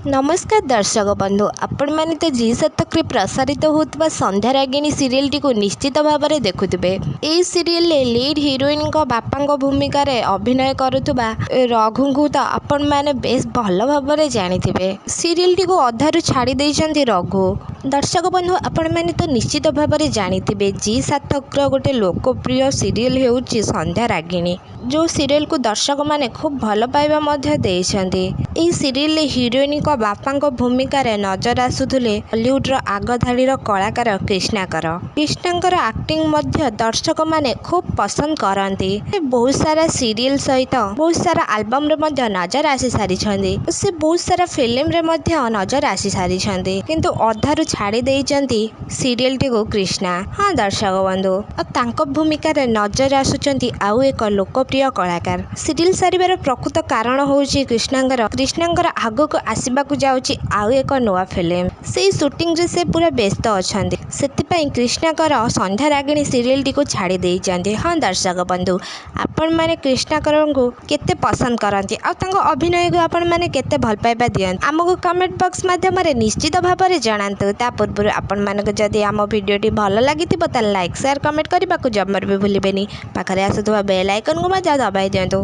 ନମସ୍କାର ଦର୍ଶକ ବନ୍ଧୁ, ଆପଣମାନେ ତ ଜି ସାତକରେ ପ୍ରସାରିତ ହେଉଥିବା ସନ୍ଧ୍ୟା ରାଗିଣୀ ସିରିଏଲଟିକୁ ନିଶ୍ଚିତ ଭାବରେ ଦେଖୁଥିବେ। ଏହି ସିରିଏଲରେ ଲିଡ୍ ହିରୋଇନଙ୍କ ବାପାଙ୍କ ଭୂମିକାରେ ଅଭିନୟ କରୁଥିବା ରଘୁଙ୍କୁ ତ ଆପଣମାନେ ବେଶ ଭଲ ଭାବରେ ଜାଣିଥିବେ। ସିରିଏଲଟିକୁ ଅଧାରୁ ଛାଡ଼ି ଦେଇଛନ୍ତି ରଘୁ। ଦର୍ଶକ ବନ୍ଧୁ, ଆପଣମାନେ ତ ନିଶ୍ଚିତ ଭାବରେ ଜାଣିଥିବେ, ଜି ସାତକର ଗୋଟେ ଲୋକପ୍ରିୟ ସିରିଏଲ ହେଉଛି ସନ୍ଧ୍ୟା ରାଗିଣୀ, ଯେଉଁ ସିରିଏଲକୁ ଦର୍ଶକମାନେ ଖୁବ୍ ଭଲ ପାଇବା ମଧ୍ୟ ଦେଇଛନ୍ତି। ଏହି ସିରିଏଲରେ ହିରୋଇନଙ୍କ ବାପାଙ୍କ ଭୂମିକାରେ ନଜର ଆସୁଥିଲେ ବଲିଉଡର ଆଗଧାଡ଼ିର କଳାକାର କ୍ରିଷ୍ଣାକର। କ୍ରିଷ୍ଣାଙ୍କର ଆକ୍ଟିଂ ମଧ୍ୟ ଦର୍ଶକମାନେ ଖୁବ୍ ପସନ୍ଦ କରନ୍ତି। ସେ ବହୁତ ସାରା ସିରିଏଲ ସହିତ ବହୁତ ସାରା ଆଲବମରେ ମଧ୍ୟ ନଜର ଆସି ସାରିଛନ୍ତି। ସେ ବହୁତ ସାରା ଫିଲ୍ମରେ ମଧ୍ୟ ନଜର ଆସି ସାରିଛନ୍ତି, କିନ୍ତୁ ଅଧାରୁ ଛାଡ଼ି ଦେଇଛନ୍ତି ସିରିଏଲଟିକୁ କ୍ରିଷ୍ଣା। ହଁ ଦର୍ଶକ ବନ୍ଧୁ, ଆଉ ତାଙ୍କ ଭୂମିକାରେ ନଜର ଆସୁଛନ୍ତି ଆଉ ଏକ ଲୋକପ୍ରିୟ କଳାକାର। ସିରିଏଲ ସାରିବାର ପ୍ରକୃତ କାରଣ ହେଉଛି କ୍ରିଷ୍ଣାଙ୍କର ଆଗକୁ ଆସିବାକୁ ଯାଉଛି ଆଉ ଏକ ନୂଆ ଫିଲ୍ମ। ସେଇ ସୁଟିଂରେ ସେ ପୁରା ବ୍ୟସ୍ତ ଅଛନ୍ତି। ସେଥିପାଇଁ କ୍ରିଷ୍ଣାଙ୍କର ସନ୍ଧ୍ୟା ରାଗିଣୀ ସିରିଏଲଟିକୁ ଛାଡ଼ି ଦେଇଛନ୍ତି। ହଁ ଦର୍ଶକ ବନ୍ଧୁ, ଆପଣମାନେ କ୍ରିଷ୍ଣାକରଙ୍କୁ କେତେ ପସନ୍ଦ କରନ୍ତି ଆଉ ତାଙ୍କ ଅଭିନୟକୁ ଆପଣମାନେ କେତେ ଭଲ ପାଇବା ଦିଅନ୍ତି, ଆମକୁ କମେଣ୍ଟ ବକ୍ସ ମାଧ୍ୟମରେ ନିଶ୍ଚିତ ଭାବରେ ଜଣାନ୍ତୁ। ତା ପୂର୍ବରୁ ଆପଣମାନଙ୍କୁ ଯଦି ଆମ ଭିଡ଼ିଓଟି ଭଲ ଲାଗିଥିବ, ତାହେଲେ ଲାଇକ୍, ସେୟାର, କମେଣ୍ଟ କରିବାକୁ ଜମାରୁ ବି ଭୁଲିବେନି। ପାଖରେ ଆସୁଥିବା ବେଲ୍ ଆଇକନ୍କୁ ମଧ୍ୟ ଦବାଇ ଦିଅନ୍ତୁ।